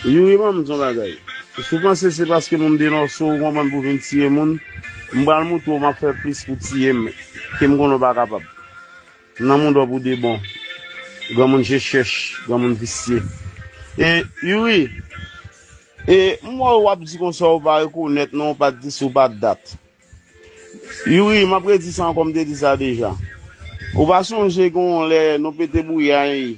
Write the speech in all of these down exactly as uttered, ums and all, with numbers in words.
Youri, ban m di w yon bagay. Si w panse se paske moun denonse w, w konprann, pou vin tiye moun, m pral montre w m ap fè plis pou tiye m ke m konnen w pa kapab. Nan moun w pou de bon. Granmoun je chèch, granmoun visye. E, Youri, e, m wè w ap di konsa w pa rekonèt non, w pa t di si w pa t dat. Youri, m ap redi sa ankò, m te di sa deja. Ou pa sonje gen yon lè nou pete bouyay,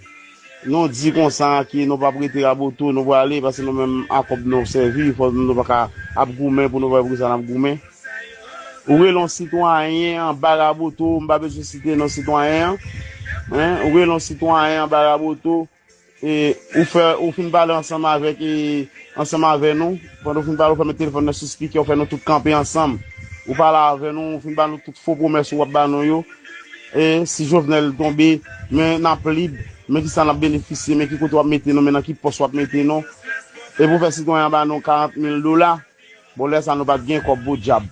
nou di konsa ke nou p ap rete Raboto, nou prale, paske nou menm a kòb nou sèvi, fò nou pa ka ap goumen pou nou fè pou sa n ap goumen. Ou rele yon sitwayen anba Raboto, m pa bezwen site non sitwayen an. Hein? Ou rele yon sitwayen anba Raboto, e ou fè, ou fin pale ansanm avèk, e, ansanm avè nou. Pandan ou fin pale, ou fè met telefòn nan sou spikè, ou fè nou tout kanpe ansanm. Ou pale avè nou, ou fin ba nou tout fo pwomès ou ap ba nou yo. E si Jovenel tonbe, men n ap lib, men ki sa n ap benefisye, men ki kote w ap mete nou, men nan ki pòs w ap mete nou. Epi ou fè sitwayen an ba nou karant mil dola. Bon, lè sa nou pa t gen kòb podyab.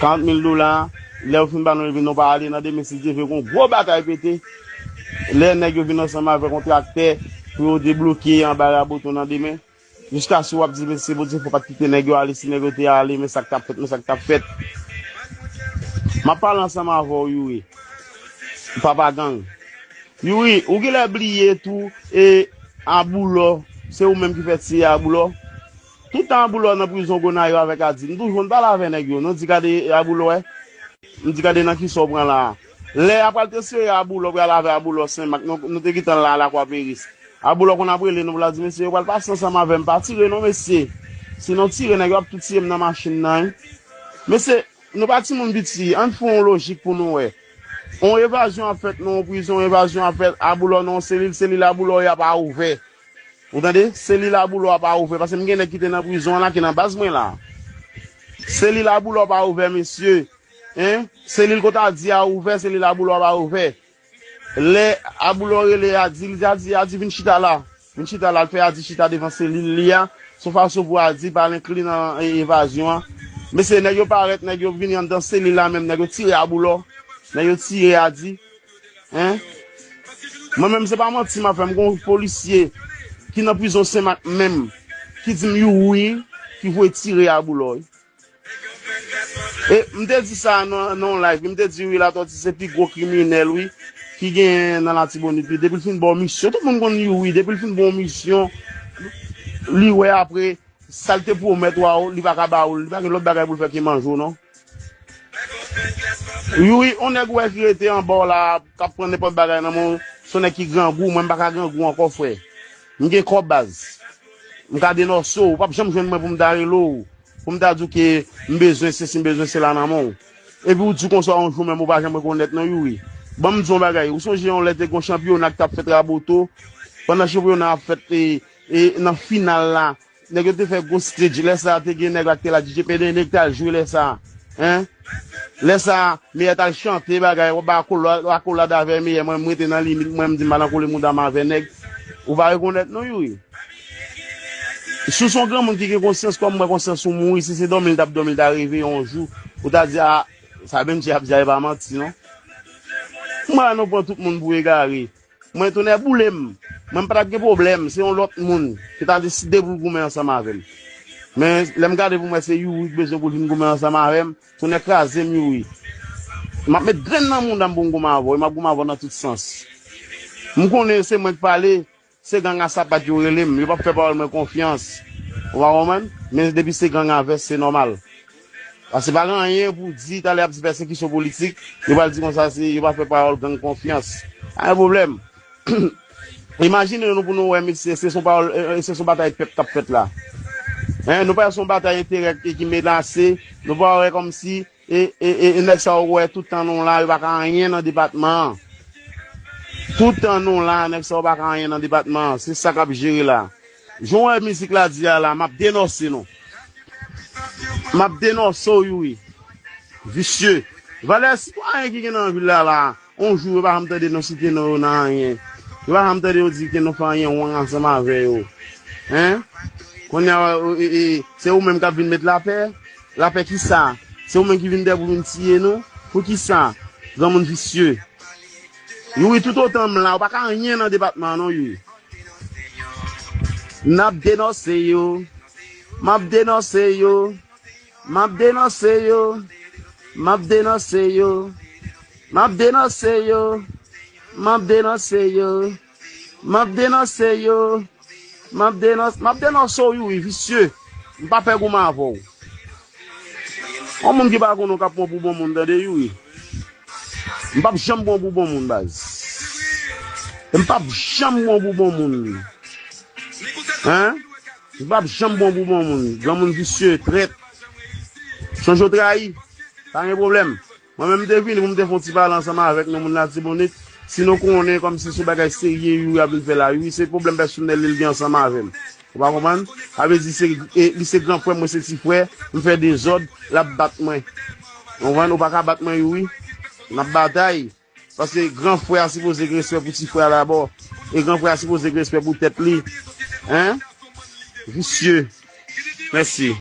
Karant mil dola, lè yo fin ba nou, epi nou pa ale nan demen, si Dye vle, gon gwo batay pete. Lè nèg yo vin ansanm avèk yon traktè pou yo debloke anba Raboto nan demen. Jiska si w ap di, mesye, Bondye fè w pa t kite nèg yo ale, si nèg yo te ale, men sa k t ap fèt, men sa k t ap fèt. M ap pale ansanm avè w, Youri. Papa gang. Youri, ou genlè bliye tou, e Aboulò, se ou menm ki fè tiye Aboulò. Tout tan Aboulò nan prizon Gonayiv avèk Adil, m toujou konn pale avè nèg yo, nou di gade Aboulò, wè. M di gade nan kisa w pran la a. Lè y ap pral transfere Aboulò, pral avè Aboulò Senmak, nou, nou te gentan la, Lakwa Peris. Aboulò konn ap rele nou pou l ap di, mesye, yo pral pase ansanm avè m, pa tire non, mesye. Si nou tire, nèg yo ap tou tiye m nan machin nan, wi. Mesye, nou pa timoun piti, ann fè yon lojik pou nou wè. On evazyon ap fèt nan yon prizon, on evazyon ap fèt Aboulò nan yon selil, selil Aboulò y ap a ouvè. Ou tande? Selil Aboulò ap a ouvè, paske m gen nèg ki te nan prizon an la, ki nan baz mwen la. Selil Aboulò ap a ouvè, mesye. Hein? Selil kote Adil a ouvè, selil Aboulò ap a ouvè. Lè Aboulò rele Adil, li di Adil, Adil vin chita la. Vin chita la, l fè Adil chita devan selil li a. Se yon fason pou Adil pa al enkli nan, e, evazyon an. Mesye, nèg yo parèt, nèg yo vini anndan selil la menm, nèg yo tire Aboulò. Nèg yo tire Adil. Hein? Mwen menm, se pa manti m ap fè, m gon polisye ki nan prizon Senmak menm, ki di m Youri ki voye tire Aboulò, wi. E m te di sa nan, nan yon live, m te di, wi, Latòti se pi gwo kriminèl, wi, ki genyen nan Latibonit, wi. Depi l fin ba w misyon, tout moun konn Youri, depi l fin ba w misyon, li wè apre, sa l te pwomèt w a, li pa ka ba w l, li pa gen lòt bagay pou l fè ke manje w, non. Youri, on nèg ou wè ki rete anba w la, k ap pran nenpòt bagay nan men w, se yon nèg ki grangou, mwen m pa ka grangou ankò, frè. M gen kòb, baz. M ka denonse w, ou p ap janm jwenn mwen pou m ta rele w, pou m ta di w ke m bezwen sesi, m bezwen sela nan men w. Epi ou di konsa yon jou menm ou pa janm rekonèt non, Youri. Ban m di w yon bagay, ou sonje yon lè te gen yon chanpyona ki t ap fèt Raboto, pandan chanpyona ap fèt, e, e, nan final la, nèg yo te fè gwo stage, lè sa a te gen nèg la ki te la, D J P D, nèg t al jwe lè sa a. Hein? Lè sa a, Meyè t al chante bagay, w ap bay akolad, akolad avè Meyè, mwen m rete nan limit, mwen m di m pa nan kole mouda m avè nèg. Ou pa rekonèt non, Youri. Si w se yon granmoun ki gen konsyans kòm mwen, konsyans ou mouri, si se dòmi l t ap dòmi, l ta reveye yon jou, ou ta di, a, sa Bendji ap di a, e pa manti non. Mwen, nou pran tout moun pou egare. Mwen, tonnè boule m. Mwen, m pa t ap gen pwoblèm. Se yon lòt moun ki ta deside pou l goumen ansanm avè m. Men, lè m gade pou m wè se Youri k bezwen pou l vin goumen ansanm avè m, tonnè kraze m, Youri. M ap met grenn nan mouda m pou m goumen avè w. E m ap goumen avè w nan tout sans. M konnen se mwen k pale, se gang a sapat yo rele m. Yo p ap fè pawòl mwen konfyans. Ou pa konprann? Men depi se gang a vès, se nòmal. Paske pa gen anyen pou di, talè y ap di pèsekisyon politik, yo pral di konsa se, yo pa fè pawòl gang konfyans. Pa gen pwoblèm. Imajine nou pou nou wè, mesye, se son pawòl, e, e, se son batay pèp k ap fèt la. Hein, nou pa wè se yon batay enterè ki, ki menase, nou pa wè kòmsi, e, e, e, e nèg sa yo wè tout tan nou la, yo pa ka anyen nan depatman an. Tout tan nou la, nèg sa yo pa ka anyen nan depatman an. Se sa k ap jere la. Jan w wè mizik la di a la, m ap denonse nou. M ap denonse w, Youri. Visye. Valè sitwayen ki gen nan vil la la, on jou yo pa janm tande nou site non yo nan anyen. Yo pa janm tande yo di ke nou fè anyen wrong ansanm avè yo. Hein? Kounye a, e, e, se ou menm k ap vin met lapè? Lapè kisa? Se ou menm ki vin dèyè pou vin tiye nou? Poukisa? Granmoun visye. Youri, toutotan m la, ou pa ka anyen nan depatman an non, Youri. N ap denonse yo. M ap denonse yo. M ap denonse yo. M ap denonse yo. M ap denonse yo. M ap denonse yo. M ap denonse yo. M ap denonse, m ap denonse w, Youri, visye. M pa pè goumen avè w. Yon moun ki pa konnen w k ap pran w pou bon moun, tande, Youri. M p ap janm pran w pou bon moun, baz. M p ap janm pran w pou bon moun. Hein? M p ap janm pran w pou bon moun. Granmoun visye, trèt. Chonje w trayi. Pa gen pwoblèm. Mwen menm, m te vini pou m te fè yon ti pale ansanm avèk nou, moun Latibonit. Si nou konnen kòmsi se yon bagay serye, Youri ap vin fè la. Youri, se pwoblèm pèsonèl li, li gen ansanm avè m. Ou pa konprann? Sa vle di, se, e, li se gran frè m, mwen se ti frè. M fè dezòd, l ap bat mwen. Ou konprann? Ou pa ka bat mwen, Youri. N ap batay. Paske gran frè a sipoze gen respè pou ti frè a dabò. E gran frè a sipoze gen respè pou tèt li. Hein? Visye. Mèsi.